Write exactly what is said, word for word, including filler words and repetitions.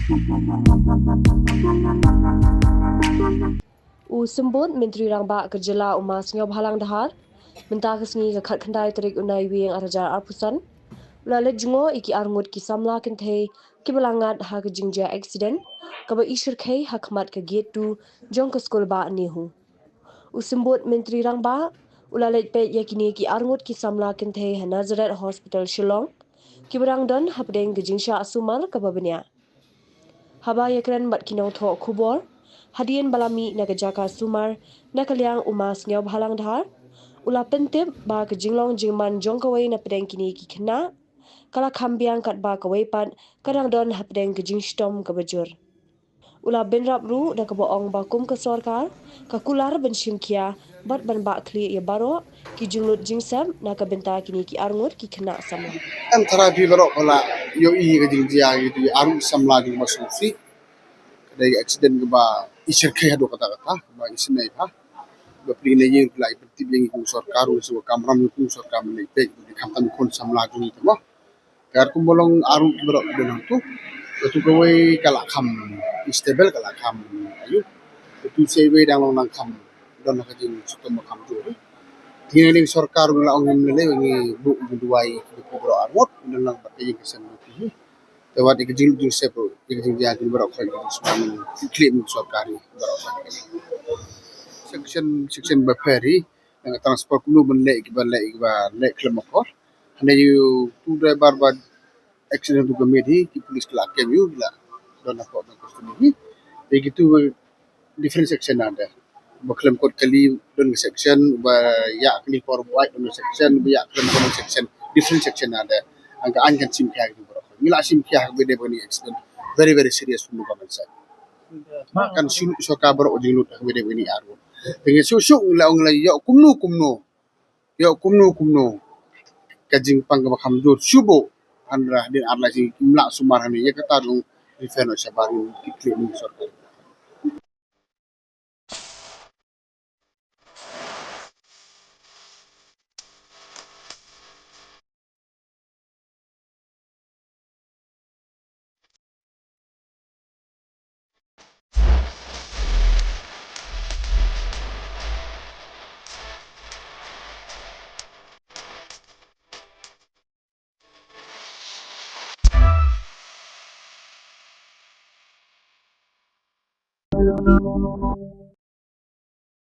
U Symbud Myntri Rangbah ka jylla u Ma Sniawbhalang Dhar, mynta ka sngi ka khatkhyndai tarik u Naiwieng arhajar arphew san, u la leit jngoh ïa ki arngut ki samla kynthei kiba la ngat ha ka jingjia accident kaba i shyrkhei ha khmat ka gate two jong ka skul bah NEHU. U Symbud Myntri Rangbah u la leit peit ïa kine ki arngut ki samla kynthei ha Nazareth Hospital Shillong, kiba dang don hapdeng ka jingshah sumar kaba bniah. Haba ïakren bad ki nongthoh khubor hadien ba la mih na ka jaka sumar na ka liang u Ma Sniawbhalang Dhar, u la pyntip ba ka jinglong jingman jong kawei na pdeng kine ki khynnah ka la kham biang katba kawei pat ka dang don hapdeng ka jingshitom kaba jur. U la bynrap ruh da kaba ong ba kum ka sorkar ka kular ban shim khia bad ban bah khlieh ïa baroh ki jinglut jingsep na ka bynta kine ki arngut ki khynnah samla. Kan tharai phi baroh phi la ïohi ka jingjia ïa ki arngut samla jong u Ma Sniawbhalang. Ka dei ka accident kaba i shyrkhei haduh katta katta, kaba isynei bha. Ba phi na ïing phi la i pyntip ïa ngi kum sorkar, u sa kamram ïa kum sorkar mynne peit, khamtam kum samla jong ngi te mo. Ka kum ba long arngut baroh ki don hangtu. Katu kawei ka la kham stable, ka la kham ayu. Katu sa iwei dang long dang kham don ha ka jingshitom ba kham jur. Te ngi na liang sorkar ngi la ong hynrei lei ngi buh jingduwai ïa ki baroh arngut, don lang bad ka ïing ka sem jong ki. Te wat ïa ka jinglut jingsep ruh, ïa ka jingjia jong baroh khoit ka jingsma ngi khlieh mynta sorkar ïa baroh khoit. Section, section ba pher hi, ïa ka transport kumno ban leh, kiba leh, kiba leh khlem akor. Hynrei ïa utu u driver ba accident tu ka miet hi, ki police ki la kem ïa u, ki la don hapoh ka custody hi. Te kitu different section nade. Ba khlem kot kali don ka section, ba ïa kali por buai don ka section, ba ïa khlem don ka section, different section nade. Ang ka aiñ kan shim khia kitu baroh. Ngi la shim khia ha kaba dei ba kane accident very, very serious from the government side. Kan shu sorkar baroh jinglut ha kaba dei ba kane arngut. Te ngi shu shu ngi la ong la ïoh kumno kumno. Ïoh kumno kumno ka jingpang kaba kham jur shu buh, hynrei hadien ar lai sngi kim lah sumar hangne, ïa kata ruh refer noh shabar, ngi tip khlem sorkar.